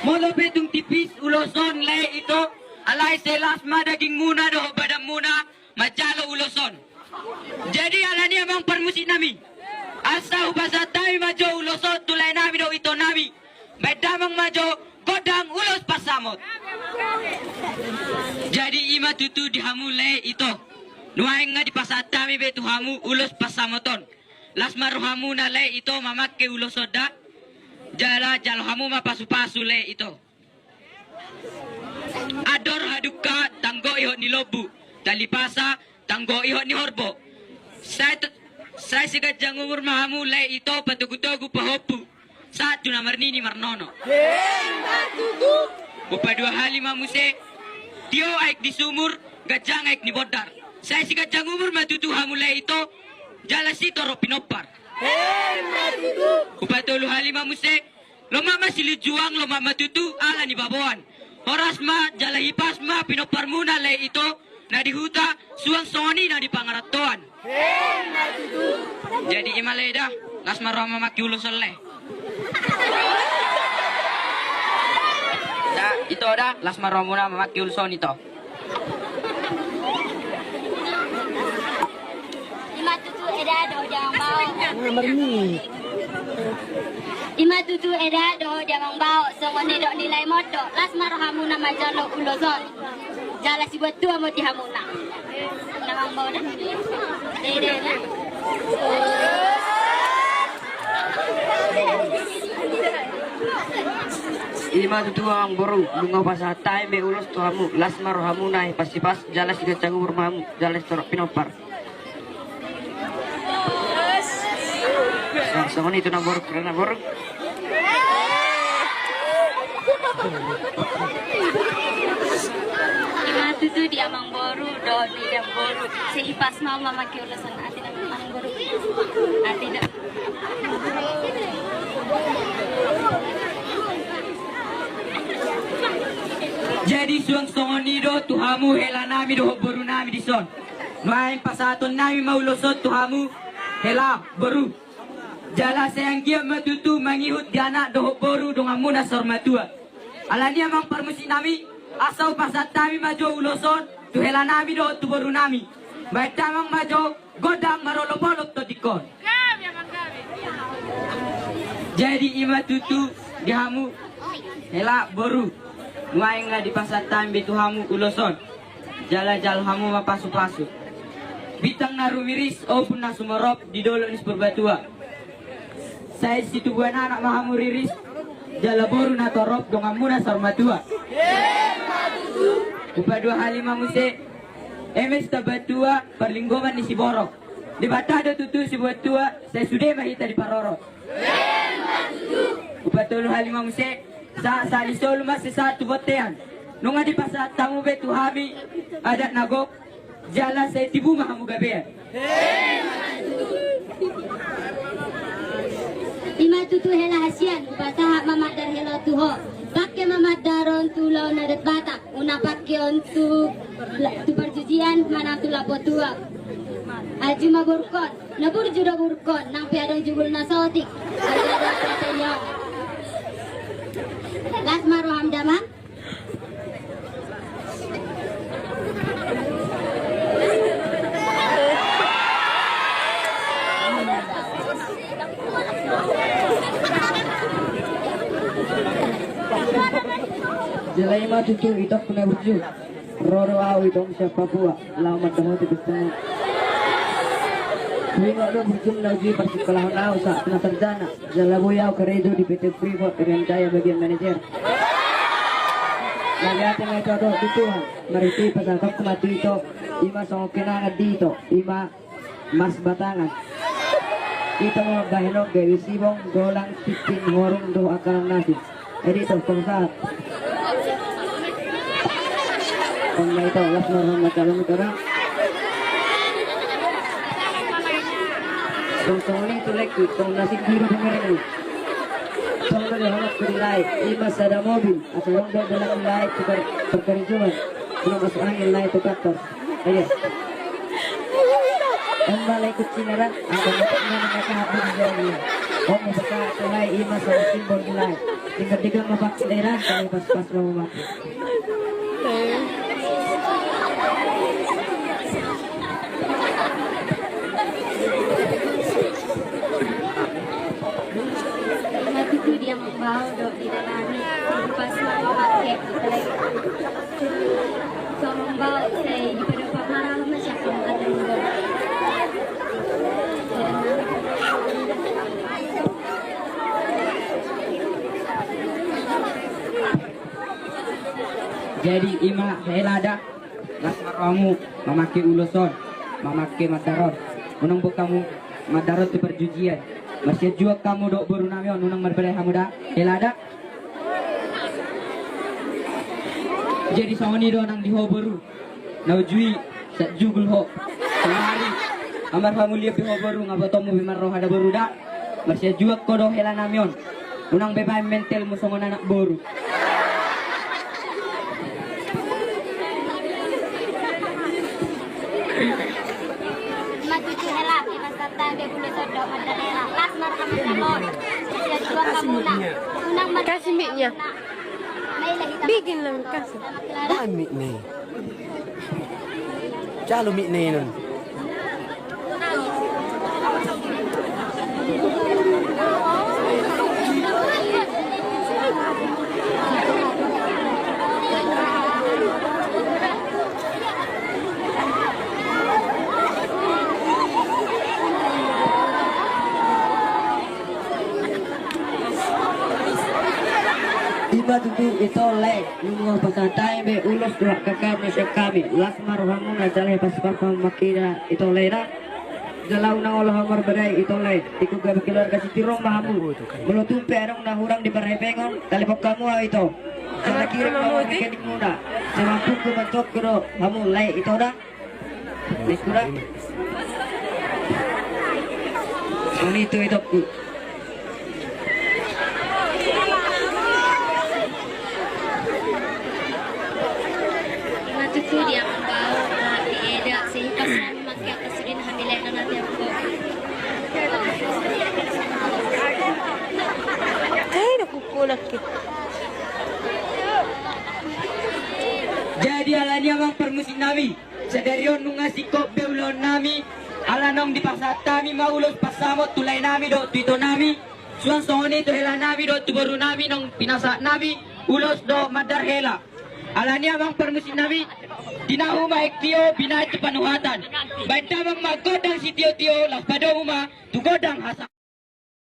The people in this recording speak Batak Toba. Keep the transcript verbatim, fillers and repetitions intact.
Molo pe tung tipis ulos on lae ito, alai sai las ma dagingmuna dohot badanmuna manjalo ulos on. Jadi alani i amang parmusiknami, asa hupasahat hami ma jo ulos on tu laenami dohot itonami, baen damang ma jo gondang ulos pansamot. Jadi i ma tutu di hamu lae ito, nuaeng nga dipasahat hami be tu hamu ulos pansamot on. Las ma rohamuna lae ito mamangke ulos on da. Jala jalo hamu ma pasupasu lae ito. Andor hadungka tanggo ihot ni lombu, tali pasa tanggo ihot ni horbo. Sai t-, sai siganjang umur ma hamu lae ito patogutogu pahompu, sahat tu na marnini marnono. Emma tutu. Hupadua hali ma muse, tio aek di sumur, ganjang aek ni bondar. Sai siganjang umur ma tutu hamu lae ito, jala sitorop pinompar. Emma tutu. Hupatolu hali ma muse, lomak ma silinjuang, lomak ma tutu ala ni baboan. Horas ma jala hipas ma pinomparmuna lae ito, na di huta, suang songon i na di pangarantoan. Emma tutu. Jadi i ma lae da, las ma roha mamangke ulos on lae. Da, ito da, las ma rohamuna mamangke ulos on ito. I ma tutu eda dohot di amang bao. I ma tutu eda dohot di amang bao, songon nidok ni lae Mondo, las ma rohamuna manjalo ulos on. Jala sibuat tua ma di hamuna. Amang bao da. Eda na. I ma tutu amang boru, nunga hupasahat hami be ulos tu hamu, las ma rohamuna, hipas-hipas jala siganjang umur ma hamu, jala sitorop pinompar. Songon i tu na boru, keren na boru. I ma tutu di amang boru dohot di inang boru, sai hipas ma mamangke ulos on. Ate da, amang boru. Ate da. Jadi suang songon i do tu hamu helanami dohot borunami dison. Nuaeng pasahatonnami ma ulos on tu hamu, hela boru. Jala sai anggiat ma tutu mangihut di anak dohot boru donganmuna saur matua. Alani i amang parmusiknami, asa hupasahat hami ma jo ulos on tu helanami dohot tu borunami, baen damang ma jo gondang marolopolop tondingkon. Jadi i ma tutu di hamu hela boru, nuaeng nga dipasahat hami be tu hamu ulos on. Jala jalo hamu ma pasupasu. Bintang na rumiris, ombun na sumorop di dolok ni Purbatua. Sai situbuan anak ma hamu riris, jala boru na torop donganmuna saur matua. Hupadua hali ma muse, eme sitambatua parlinggoman ni siborok. Debata do tutu sibuat tua, sai sude ma hita diparorot. Hupatolu hali ma muse, sahat sahali solu ma sai sahat tu bontean. Nunga dipasahat hamu be tu hami adat na gok, jala sai tibu ma hamu gabean. I ma tutu hela hasian, hupasahat ma mandar hela tu ho. Pangke ma mandar on tu ulaon adat Batak. Unang pangke on tu, tu parjujian manang tu lapo tua. Aju ma borungkon, na burju do borungkon, nang pe adong jugul na sotik. Aju adong sotik on. Las ma roham damang. Jala i ma tutu itongku na burju. Ro do au itong sian Papua, laho mandohoti pesta. Huingot do burjum na uju parsikolahon au sahat na sarjana. Jala boi au karejo di P T Freeport Irian Jaya bagian manajer. Mauliate ma ito dohot tu Tuhan. Marhite pasahatonku ma tu ito, i ma songon kenangan di ito, i ma mas batangan. Ito ma mambahen on gabe sibong, golang, tingting, horung dohot angka na asing. Jadi ito, tong sahat. Tong ma ito, las ma roham manjalo ito da. Tong songon i tu laengku, tong na singkir tu merengku. Tong na dohononku di lae, i ma sada mobil, asa adong do dalan ni lae tu kar-, parkarejoan. Tong masuk angin lae tu kantor. Ayo. Amba lai kucing ada, angka mata mana mata habis jari. Om, masa tulai ima sama simbol tulai. Tinggal tiga ma pakai leran, kalau pas-pas mau mati. Mati tu dia membawa dok di dalam. Pas mau pakai. Jadi ima hela da, las ma rohamu mamake ulos on, mamake mandar on. Unang boi hamu mandar on tu parjujian. Marsianjuan hamu dohot boru nami on, unang marbadai hamu da, hela da. Jadi songon i do nang di ho boru, na ujui, sat jugul ho. Sonari, amar hamulian be ho boru, nga botomu be marroha da boru da. Marsianjuan ho do hela nami on. Unang be baen mentelmu songon anak boru. Matuju hela, di masa tadi boleh sodok ada hela. Las marhamat alon. Siap jual kamu nak. Unang mar- Kasih mic-nya. Bikin lah, kasih. Baen mic-na i. Jalo mic-na i non. Ima tutu ito lae, nunga pasahat hami be ulos dohot angka na sian hami. Las ma rohamuna jala pasahat hamu ma hela ito lae na. Jala unang olo hamu marbadai ito lae. Ingkon gabe keluarga sitirong ma hamu. Molo tung pe adong na hurang di parhepengon, talpon hamu au ito. Jala kirim hamu rekeningmuna. Sai mamungka manjangkon do hamu lae ito da. Dikura. Soni tu itokku. Matutu dia mambao di eda sehingga selalu memakai apa sudah hamil yang nanti aku. Hei, dah kukulak kita. Jadi alani amang parmusik nami. Sadari on nunga singkop be ulaon nami, ala naung dipasahat hami ma ulos pansamot tu lae nami dohot tu ito nami, suang songon i tu hela nami dohot tu boru nami naung pinasahat nami ulos dohot mandar hela. Alani amang parmusik nami, tinahu ma hek tio binahen tu panuhatan. Baen damang ma gondang sitiotio